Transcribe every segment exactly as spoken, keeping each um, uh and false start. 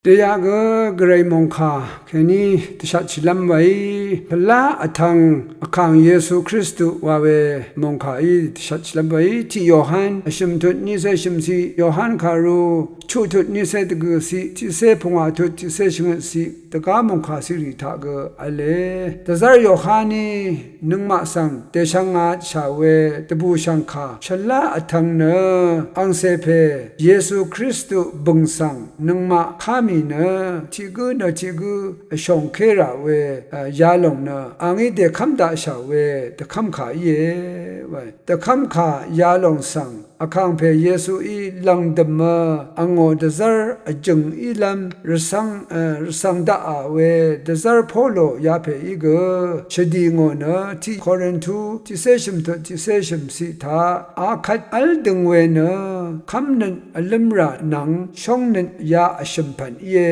Dèyaq gø Gvray mòngkà kèní dvshatshìlv́m weí, pvlá vtv̄ng Vkàng Yesu Kristu wa we mòngkàí dvshatshìlv́m weí, tiq Yohan vshø̀m tut nícé shø̀mciq, Yohan kàru chuq tut nícé dvgø̀ciq, tiqcé pungwà tut tiqcé shvngøtciq, dvgá mòngkà ciqrì taq gø v̄le. Dvzv́r Yohaní nøngmaq svng dèshvngāshà we dvbùshv̀ngkà shvlá vtv̄ng nø, angcè pè Yesu Kristu bø̀ng svng nøngmaq ká mì nø, tiq gǿ nø tiq gǿ vshòngké rà we, a, yalòng nø, a ngí dèkv́m daqshà we dvkv́mkà íe, wae. Dvkv́mkà yalòng svng Vkàngpè Yesuí lv̀ngdø̀mø angò dvzv́r vjø̀ng ílv́m rvcv̄ng, e, rvcv̄ng daqà we dvzv́r Polo yapèí gø shvdì ngò nø tiq Korintu tiqcé shø̀mtut tiqcé shø̀mciq taq akvt v́l døng we nø kv́mnøt vlǿmrà nvng shóngnøt ya vshø̀m pv̀n íe,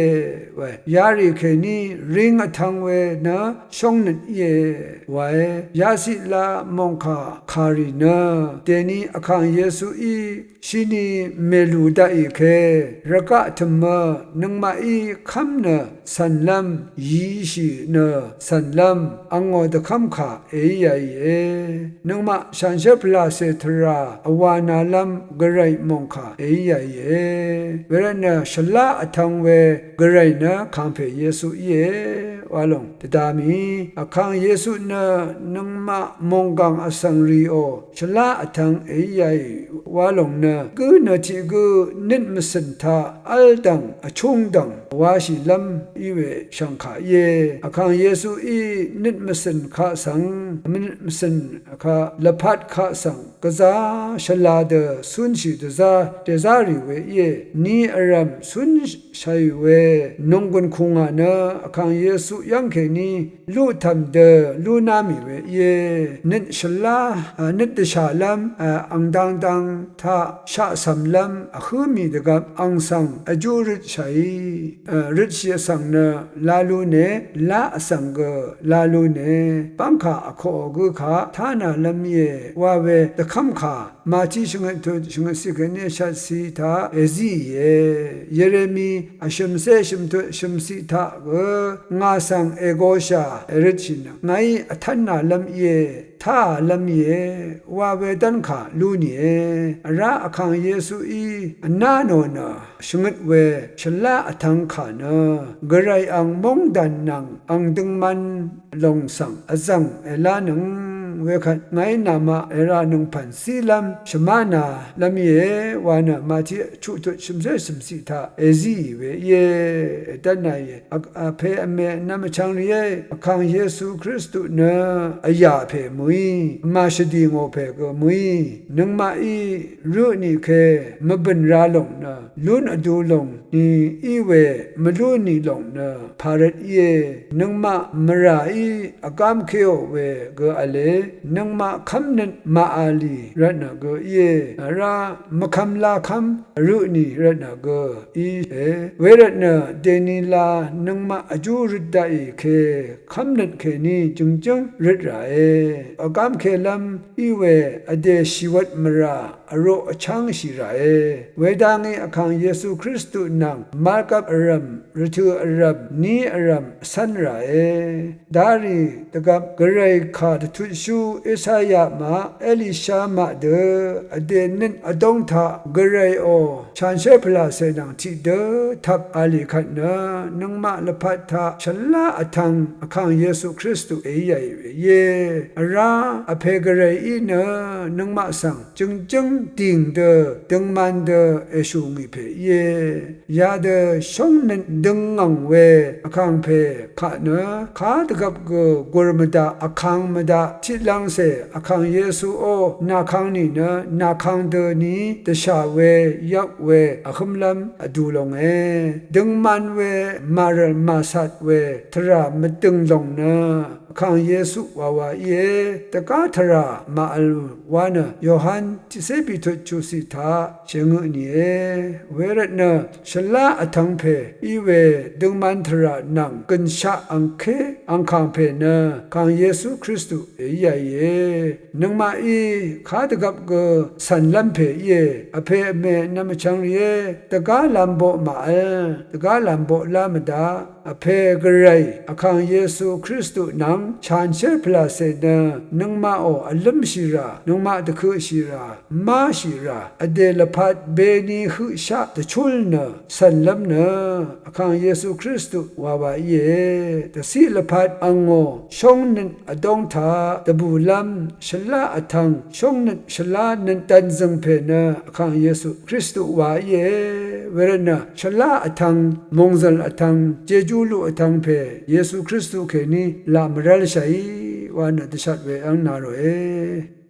wae. Yarì kèní ring vtv̄ng we nø shóngnøt íe, wae. Yaciqla mòngkà kàrì nø dèni Vkàng Yesuí shini mèlù daqì ke rvgaq tø̀mø nøngmaqí kv́m nø cv̀nlv́m, yishì nø cv̀nlv́m, angò dvkv́mkà èíāìe. Nøngmaq shànshér pvlàcè tvrà vwànālv́m Gvray mòngkà èíāìe. Wervtnø shvlá vtv̄ng we Gvray nø Kàngpè Yesu íe, wa lòng dvda mì. Vkàng Yesu nø nøngmaq mònggàng vsvng rìò shvlá vtv̄ng èíāì, wa lòng nø gǿ nø tiq gǿ nøt mvcø̀n taq v́l dv̀ng vchúng dv̀ng washìlv́m í we shv̀ngkà íe. Vkàng Yesuí nøt mvcø̀n kaq svng, nøt mvcø̀n kaq lvpat kaq svng gvzá shvla dø cúnshì dvzá dèzá rì we íe. Ni vrv̀m cúnshàì we nònggùn kù ngà nø Vkàng Yesu yv́ng kèní luqtv̀m dø lúná mì we íe. Nøt shvlá, a, nøt dvshàlv́m, a, ang dang dang taq shaqcv̀mlv́m vhǿ mì dvgvp ang svng vjú røtshàí, a, røtshì vsvng nø la lúne, lá vsvng gø la lúne, bv́ngkà vkoqò gø kaq tánālv́m íe, wa we dvkv́mkà Mati shvngøt tut shvngøt ciq kèní vshatci taq èzíìe. Yeremi vshø̀mcé shø̀mtut shø̀mciq taq gø ngà svng ègoshà èrøtshì nø ngàí vtv́nālv́m íe, táālv́m íe, wa we dv́nkà lú nìe. Vrá Vkàng Yesuí vná nò nø shvngøt we shvlá vtv̄ng kà nø Gvray ang móngdàn nvng ang døngman lòng svng vzv̀ng èlánøng wekvt ngàí namaq èrànøng pv̀n zílv́m shvmánālv́m íe wa nø Mati chuqtut shø̀mcé shø̀mciq taq èzíì we íe, èdv́nāìe. Vpè vmè vnvm vchvng rìé, Vkàng Yesu Kristu nø vyà pè mø̀í, màshvdì ngò pè gø mø̀í, nøngmaqí røtnì ke mvbø̀n ra lòng nø lún vdu lòng ni í we mvlú nì lòng nø pàrvt íe. Nøngmaq mvràí vgámkéò we gø v̄le, nøngmaq kv́mnøt màvlì rvtnø gø íe. Vrá mvkvm lakv́m vrøtnì rvtnø gø íe. Wervtnø dènila nøngmaq vjú røt daqì ke kv́mnøt kèní jø̀ngjǿng røt ràe. Vgámkelv́m í we vdè shìwvt mvrà vroq vchángshì ràe. Wedangí Vkàng Yesu Kristu nvng malgvp vrv̀m, rvtø̀ vrv̀m, ní vrv̀m vcv́n ràe. Darì dvgvp Gvray kà dvtutshú Esaya maq, Elisha maq dø vdè nøt vdóng taq Gvrayò shànshér pvlàcè nvng tiqdø tvp v̄lì kvt nø nøngmaq lvpat taq shvlá vtv̄ng Vkàng Yesu Kristu èíāì we íe. Vrá Vpè Gvrayí nø nøngmaq svng jø̀ngjǿng dìng dø døngman dø èshù ngì pè íe. Yadø shóngnøt døng ngv̀ng we Vkàngpè kaq nø kadvgvp gø gur mvdaq, vkang mvdaq, tiqlv̄ngcè Vkàng Yesuó nàkang nìnø nàkang døni dvshà we yvk we vhǿmlv́m vdu longe. Døngman we màrv̀l màcat we tvrà mvdø̀ng lòng nø Vkàng Yesu wàwà íe, dvgá tvrà màvl wa nø Yohan tiqcé bìtut chuqciq taq shèngø nìe. Wervtnø shvlá vtvng pè í we døngman tvrà nvng gø̀nshaq angké angkàng pè nø Vkàng Yesu Kristu èí yàìe. Nøngmaqí kadvgvp gø cv̀nlv́m pè íe. Vpè vmè vnvm vchvng rìé, dvgá lamboq màvl, dvgá lamboq lá mvdaq. Vpè Gvray Vkàng Yesu Kristu nvng shanshér pvlàcè nø nøngmaqò vlǿmshìrà, nøngmaq dvkøqshìrà, máshìrà, vdè lvpat beni høqshaq dvchúl nø cv̀nlv́m nø Vkàng Yesu Kristu wàwà íe. Dvciq lvpat angò shóngnøt vdóng taq dvbùlv́m shvlá vtvng shóngnøt shvlá nøt dv̀nzø̀ng pè nø Vkàng Yesu Kristu wa íe. Wervtnø shvlá vtvng, mòngzø̀l vtvng, jejú luq vtvng pè Yesu Kristu kèní laq mvrv́lshàí wa nø dvshat we v́ng na ròe.